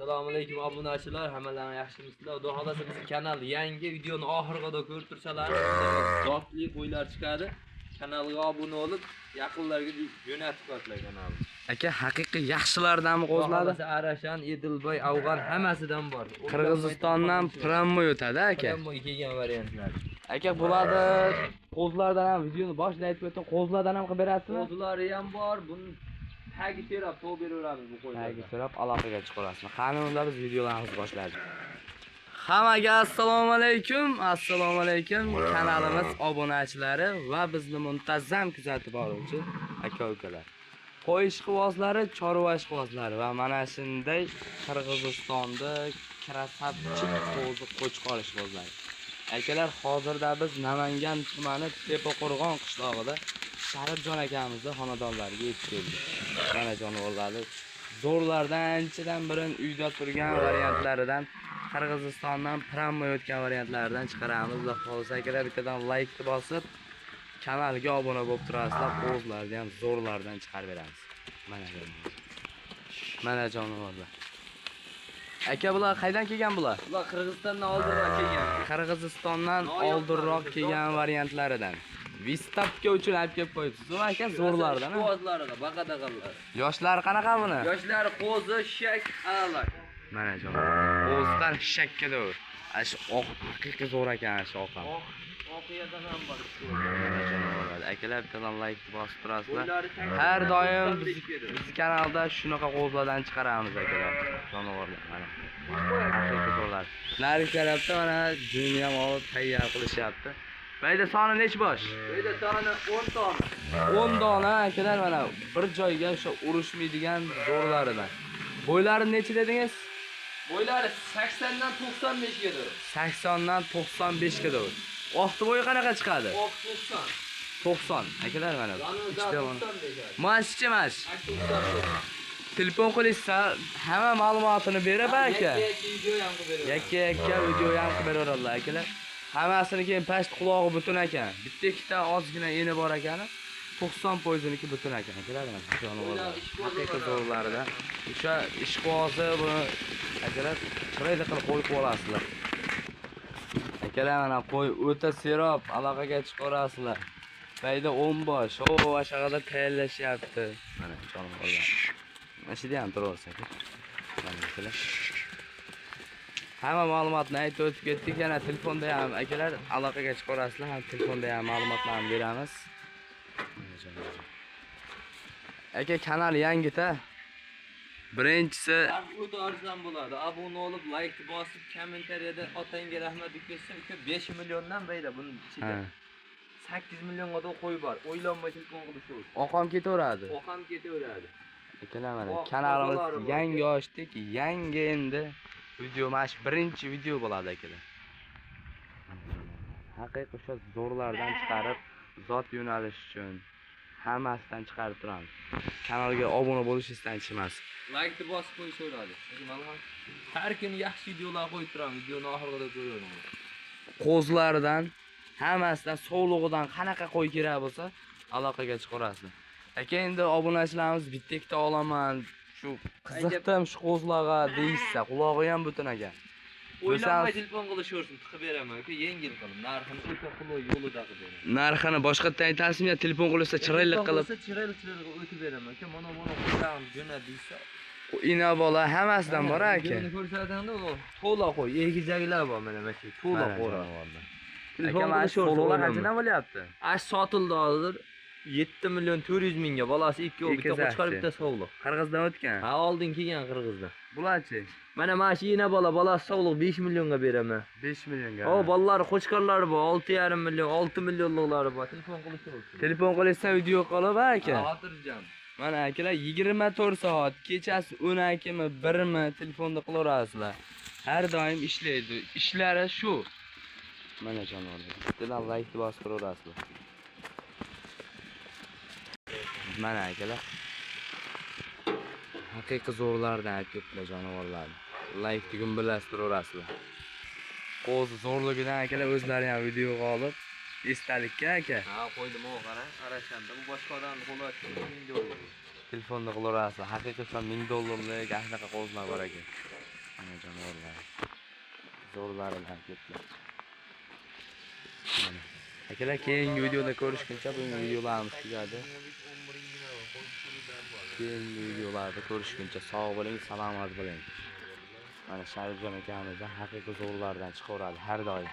Assalomu alaykum obunachilar, hammalaring yaxshimisizlar? Xudo xolasa bizning kanal yangi videoni oxirigacha ko'rib tursalar, zotli qo'ylar chiqadi. Kanalga obuna bo'lib, yaqinlarga jo'natib qo'yinglar kanalni. Aka, haqiqiy yaxshilardanmi Xudo qo'zlari? xolasa Arashan, Edilboy, Afg'on hammasidan bor. Qirg'izistondan prямой o'tadi aka. Prямой kelgan variantlar. Aka, bularni qo'zlardan ham videoni boshida aytib o'tdim, qo'zlardan ham qilib berasizmi? Qo'zlari ham bor, buni tagi serab to'p beraveramiz bu Tagi qo'ylarga. so'rab aloqaga chiqarasizmi? Qani unda biz videolarimizni boshladik. Hammaga assalomu alaykum, assalomu alaykum kanalimiz obunachilari va bizni muntazam kuzatib boruvchi aka-ukalar. Qo'y ishqibozlari, chorva ishqibozlari va mana shunday Qirg'izistonda krasavchik qo'zi qo'chqor ishqibozlari. Akalar, hozirda biz Namangan tumani Tepaqo'rg'on qishlog'ida Sharifjon akamizni xonadonlariga yetib keldik. Mana jonivorlarni zo'rlardan anchadan birin uyda turgan variantlaridan Qirg'izistondan prямой o'tgan variantlaridan chiqaramiz. Xudo xohlasa akalar bittadan laykni bosib kanalga obuna bo'lib turasizlar. Qo'zlarni ham zo'rlardan chiqarib beramiz. Mana jonivorlar. Mana jonivorlar. Aka, bular qaydan kelgan bular? Bular Qirg'izistondan oldinroq kelgan. Qirg'izistondan Noyob oldinroq kelgan variantlaridan. Vystavka uchun olib kelib qo'yibsiz, aka, zo'rlardan. Ha? Qo'zlariga, baqadag'allar. Yoshlari qanaqa buni? Yoshlari qo'zi, shak, alak. Mana jon. Qo'zidan shakka davr. Ana shu oq haqiqiy zo'r ekan, ana shu oq ham. Oq, oqiyadan ham bor. Mana jonivorlar. Akalar, bittadan like bosib turasizlar. Qo'ylari Har doim 95 beradi. biz kanalda shunaqa qo'zlardan chiqaramiz akalar. Jonivorlar mana. Haqiqiy zo'rlar. Narigi tarafda mana juni ham olib tayyor qilishyapti. Bayda soni nech bosh? Uyda soni 10 dona. 10 dona akalar, mana bir joyga o'sha urushmaydigan zo'rlaridan. Bo'ylari necha dedingiz? Bo'ylari 80 dan 95 ga doğru. 80 dan 95 ga doğru. Oqti bo'yi qanaqa chiqadi? Oq 90. 90. Akalar mana. Yanımızda Ikkita mana. 95 abi. Mashchi mash. 95. Telefon qilishsa hamma ma'lumotini berib aka. Yakka yakka video ham qilib beraman. Yakka yakka video ham qilib beraveradilar akalar. Hammasini keyin past qulog'i butun ekan. Bitta ikkita ozgina eni bor ekani. 90%niki butun ekan akalar mana jonivorlar. Haqiqiy zo'rlaridan. O'sha ishqibozi buni akalar chiroyli qilib qo'yib olasizlar. Akalar, mana qo'y o'ta serob, aloqaga chiqarasizlar. Bayda 10 bosh, o ashag'ada tayyorlashyapti. Mana jonivorlar. Mana shu ham turaversa aka. Mana akalar. Hamma ma'lumotni aytib o'tib ketdik. Yana telefonda ham akalar aloqaga chiqarasizlar, ham telefonda ham ma'lumotlarni beramiz. Mana jonivorlar. Aka, kanal yangita. Birinchisi Narx o'ta arzon bo'ladi. Obuna bo'lib, like bosib, kommentariyada otangga rahmat deb ketsa, uka 5 milliondan bayda buni ichida. Ha, 8 millionga da qo'y bor. O'ylanmay telefon qilish. Oqam ketaveradi. Oqam ketaveradi. Akalar, mana Oq kanalimiz bozorlari bor. Yangi ochdik, yangi endi video mana shu birinchi video bo'ladi akalar. Haqiqiy o'sha zo'rlardan chiqarib, zot yo'nalish uchun hammasidan chiqarib turamiz. Kanalga obuna bo'lish esdan chiqmasin. Like bosib qo'yishaveradi. Har kuni yaxshi videolar qo'yib turaman. Videoni oxirida ko'raverman. Qo'zlaridan, hammasidan, sovlig'idan qanaqa qo'y kerak bo'lsa, aloqaga chiqarasizlar. Aka, endi obunachilarimiz bitta ikkita olaman, shu qiziqdim shu qo'zlarga deyishsa, qulog'i ham butun ekan. O'ylanmay telefon qilishaversin, tiqib beraman aka, yengil qilib, narxini o'ta qulay yo'lida qilib beraman. Narxini boshqatdan aytasizmi yo telefon qilsa chiroyli Telefon qilib, qilsa chiroyli chiroyli qilib o'tib beraman aka. Mana mana qo'ylarni jo'nat deysa. Ina bola hammasidan bor aka. Videoni ko'rsatganda u to'la qo'y, egizaklar bor mana shu to'la Mana qo'y. jonivorlar. Telefon Aka, mana shu qilishaversin, so'lovlar o'ylanmay. qanchadan bo'lyapti? Ash sotildi hozir 7 million 400 mingga. Bolasi ikki bitta Egizakchi. qo'chqor, bitta sovliq. Qirg'izdan o'tgan. Ha, oldin kelgan qirg'izdan. Bularchi? Mana shu ina bola, bolasi sovliq 5 millionga beraman. 5 millionga. O bolalar qo'chqorlari bor, 6,5 million, 6 millionliklari bor. Telefon qilishaversin. Telefon qilsa video qilib aka. Xotirjam. Mana akalar, 24 soat kechasi 12 mi 1 mi telefonda qilaverasizlar. Har doim ishlaydi. Ishlari shu. Mana jonivorlar. Bittadan like bosib turaverasizlar. Mana akalar. Haqiqiy zo'rlardan olib kelibdilar jonivorlarni. Like gumbillasib turaverasizlar. Qo'zi zo'rligidan akalar o'zlari ham videoga olib esdalikka aka. Ha, qo'ydim o qarang, qarashanda bu boshqa odamni qo'li ochgan 1000 dollar. Telefonda qilaverasizlar. Haqiqiy shu 1000 dollarlik shunaqa qo'zlar bor ekan. Mana jonivorlar. Zo'rlari bilan ketgan. Mana. Akalar, keyingi videoda ko'rishguncha, bugungi videolarimiz tugadi. Keyingi videolarda ko'rishguncha sog' bo'ling, salomat bo'ling. Mana Sharifjon akamizdan haqiqiy zo'rlardan chiqaveradi har doim.